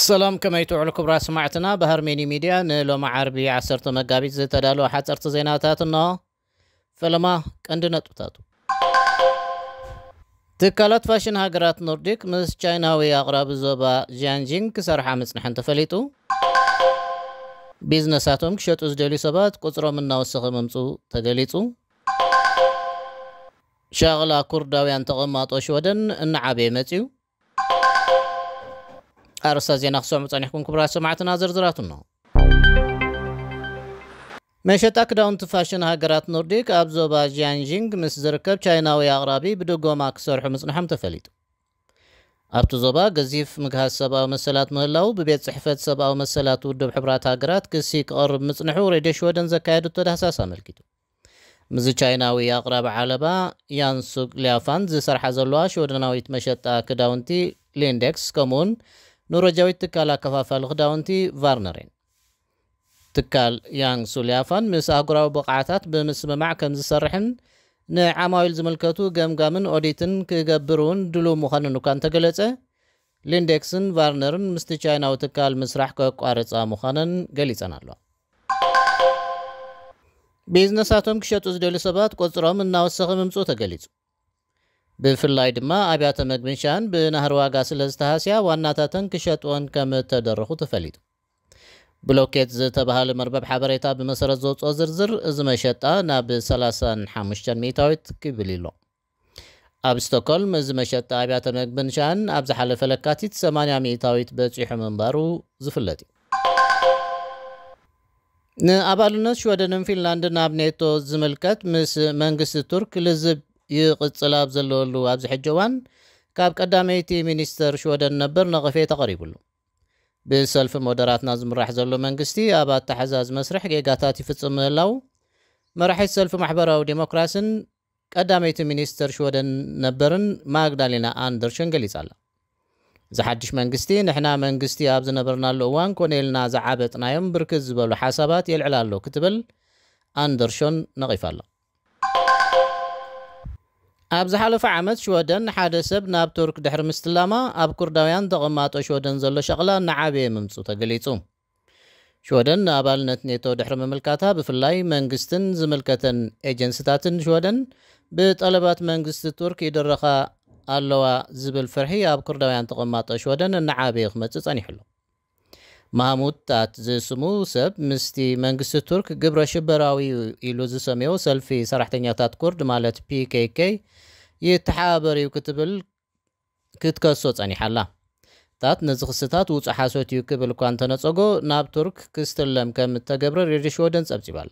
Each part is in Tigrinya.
ሰላም፣ ከመይ ትውዕሉ ክቡራት ሰማዕትና? ብሃርሜኒ ሚድያ ንሎሚ ዓርቢ ዓሰርተ መጋቢት ዝተዳለወ ሓፀርቲ ዜናታት እንሆ። ፈለማ ቀንዲ ነጥብታቱ። ትካላት ፋሽን ሃገራት ኖርዲክ ምስ ቻይናዊ ኣቕራቢ ዞባ ዚያንጂንግ ክሰርሓ ምጽንሐን ተፈሊጡ። ቢዝነሳቶም ክሸጡ ዝደልዩ ሰባት ቁጽሮም እናወሰኸ ምምጹ ተገሊጹ። ሻቕላ ኩርዳውያን ተቐማጦ ሽወደን እናዓበየ መጽዩ። ኣርእስታት ዜና ክሰምዑ ጸኒሕኩም ክቡራት ሰማዕትና፣ ዝርዝራቱ እንሆ። መሸጣ ክዳውንቲ ፋሽን ሃገራት ኖርዲክ ኣብ ዞባ ዚያንጂንግ ምስ ዝርከብ ቻይናዊ ኣቕራቢ ብድጎማ ክሰርሑ ምጽንሖም ተፈሊጡ። ኣብቲ ዞባ ገዚፍ ምግሃስ ሰብኣዊ መሰላት ምህላው ብቤት ጽሕፈት ሰብኣዊ መሰላት ውድብ ሕቡራት ሃገራት ክሲ ክቐርብ ምጽንሑ ሬድዮ ሽወደን ዘካየደቶ ዳህሳስ ኣመልኪቱ። ምስዚ ቻይናዊ ኣቕራቢ ዓለባ ያንሱግ ሊያፋን ዝሰርሓ ዘለዋ ሽወደናዊት መሸጣ ክዳውንቲ ሊንዴክስ፣ ከምኡውን ኖርወጃዊት ትካል ኣከፋፋሊ ክዳውንቲ ቫርነር እየን። ትካል ያንግ ሱሊያፋን ምስ ኣህጉራዊ ብቕዓታት ብምስምማዕ ከም ዝሰርሕን ንዓማዊል ዝምልከቱ ገምጋምን ኦዲትን ክገብር እውን ድሉው ምዃኑን እኳ እንተገለጸ፣ ሊንዴክስን ቫርነርን ምስቲ ቻይናዊ ትካል ምስራሕ ከቋርጻ ምዃነን ገሊጸን ኣለዋ። ቢዝነሳቶም ክሸጡ ዝደልዩ ሰባት ቁጽሮም እናወሰኸ ምምጽኡ ተገሊጹ። ብፍላይ ድማ ኣብያተ መግብን ሻን ብናህሪ ዋጋ ስለ ዝተሃስያ ዋናታተን ክሸጥወን ከም እተደረኹ ተፈሊጡ። ብሎኬት ዝተባህለ መርበብ ሓበሬታ ብመሰረት ዘውፅኦ ዝርዝር፣ እዚ መሸጣ ናብ ሰላሳን ሓሙሽተን ሚእታዊት ክብል ኢሎ። ኣብ ስቶክሆልም እዚ መሸጣ ኣብያተ መግብን ሻን ኣብ ዝሓለፈ ለካቲት ሰማንያ ሚእታዊት በፂሑ ምንባሩ ዝፍለጥ እዩ። ንኣባልነት ሽወደንን ፊንላንድን ኣብ ኔቶ ዝምልከት ምስ መንግስቲ ቱርክ ልዝብ ይቕጽል ኣብ ዘለወሉ ኣብዚ ሕጂ እዋን፣ ካብ ቀዳመይቲ ሚኒስተር ሽወደን ነበር ነቐፌታ ቀሪቡሉ። ብሰልፊ ሞደራትና ዝምራሕ ዘሎ መንግስቲ ኣብ ኣተሓዛዝ መስርሕ ጌጋታት ይፍጽም ምህላው፣ መራሒት ሰልፊ ማሕበራዊ ዴሞክራስን ቀዳመይቲ ሚኒስተር ሽወደን ነበርን ማግዳሌና ኣንደርሽን ገሊጻ ኣላ። እዚ ሓድሽ መንግስቲ፣ ንሕና መንግስቲ ኣብ ዝነበርናሉ እዋን ኮነ ኢልና ዝዓበጥናዮም ብርክት ዝበሉ ሓሳባት የልዕል ኣሎ ክትብል ኣንደርሾን ነቒፋ ኣላ። ኣብ ዝሓለፈ ዓመት ሽወደን ሓደ ሰብ ናብ ቱርክ ድሕሪ ምስትላማ፣ ኣብ ኩርዳውያን ተቐማጦ ሽወደን ዘሎ ሸቕላ እናዓበየ ምምጹ ተገሊጹ። ሽወደን ንኣባልነት ኔቶ ድሕሪ ምምልካታ፣ ብፍላይ መንግስትን ዝምልከተን ኤጀንስታትን ሽወደን ብጠለባት መንግስቲ ቱርክ ይድረኻ ኣለዋ ዝብል ፍርሒ ኣብ ኩርዳውያን ተቐማጦ ሽወደን እናዓበየ ክመጽእ ጸኒሑ ኣሎ። ማህሙድ ታት ዝስሙ ሰብ ምስቲ መንግስቲ ቱርክ ግብረ ሽበራዊ ኢሉ ዝሰምዮ ሰልፊ ሰራሕተኛታት ኩርድ ማለት ፒ ኬ ኬ ይተሓባበር እዩ ክትብል ክትከሶ ጸኒሓ ኣላ። ታት ነዚ ክስታት ውጹእ ሓሶት እዩ ክብል እኳ እንተነጸጎ፣ ናብ ቱርክ ክስትለም ከም እተገብረ ሬድዮ ሽወደን ጸብጺባ ኣላ።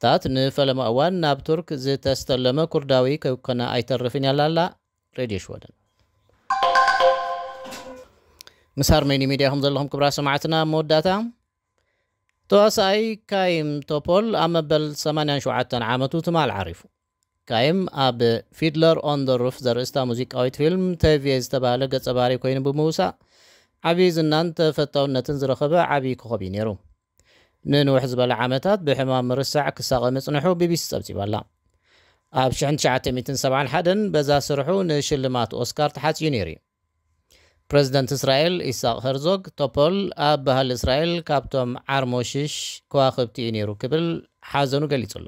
ታት ንፈለማ እዋን ናብ ቱርክ ዝተስተለመ ኩርዳዊ ከይኮነ ኣይተርፍን እያ ኣላ ሬድዮ ሽወደን። ምስ ሃርሜኒ ሚድያ ከም ዘለኹም ክብራ ሰማዕትና፣ ኣብ መወዳእታ ተዋሳኣይ ካይም ቶፖል ኣብ መበል ሰማንያን ሸውዓተን ዓመቱ ትማል ዓሪፉ። ካይም ኣብ ፊድለር ኦን ደ ሩፍ ዘርእስታ ሙዚቃዊት ፊልም ተቪየ ዝተባህለ ገጸ ባህሪ ኮይኑ ብምውሳእ ዓብዪ ዝናን ተፈታውነትን ዝረኸበ ዓብዪ ኮኸብ እዩ ነይሩ። ንንውሕ ዝበለ ዓመታት ብሕማም ምርሳዕ ክሳቐ ምጽንሑ ቢቢሲ ጸብጺባ ኣላ። ኣብ ሽሕን ትሽዓተ ሚእትን ሰብዓን ሓደን በዛ ስርሑ ንሽልማት ኦስካር ተሓጽዩ ነይሩ እዩ። ፕረዚደንት እስራኤል ኢሳቕ ሄርዞግ፣ ቶፖል ኣብ ባህሊ እስራኤል ካብቶም ዓርሞሽሽ ከዋኽብቲ እዩ ነይሩ ክብል ሓዘኑ ገሊጹ ኣሎ።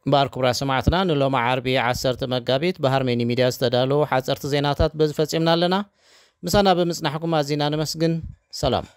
እምበኣር ክቡራት ሰማዕትና፣ ንሎሚ ዓርቢ ዓሰርተ መጋቢት ብሃርሜኒ ሚድያ ዝተዳለዉ ሓጸርቲ ዜናታት በዚ ፈጺምና ኣለና። ምሳና ብምጽናሕኩም ኣዚና ነመስግን። ሰላም።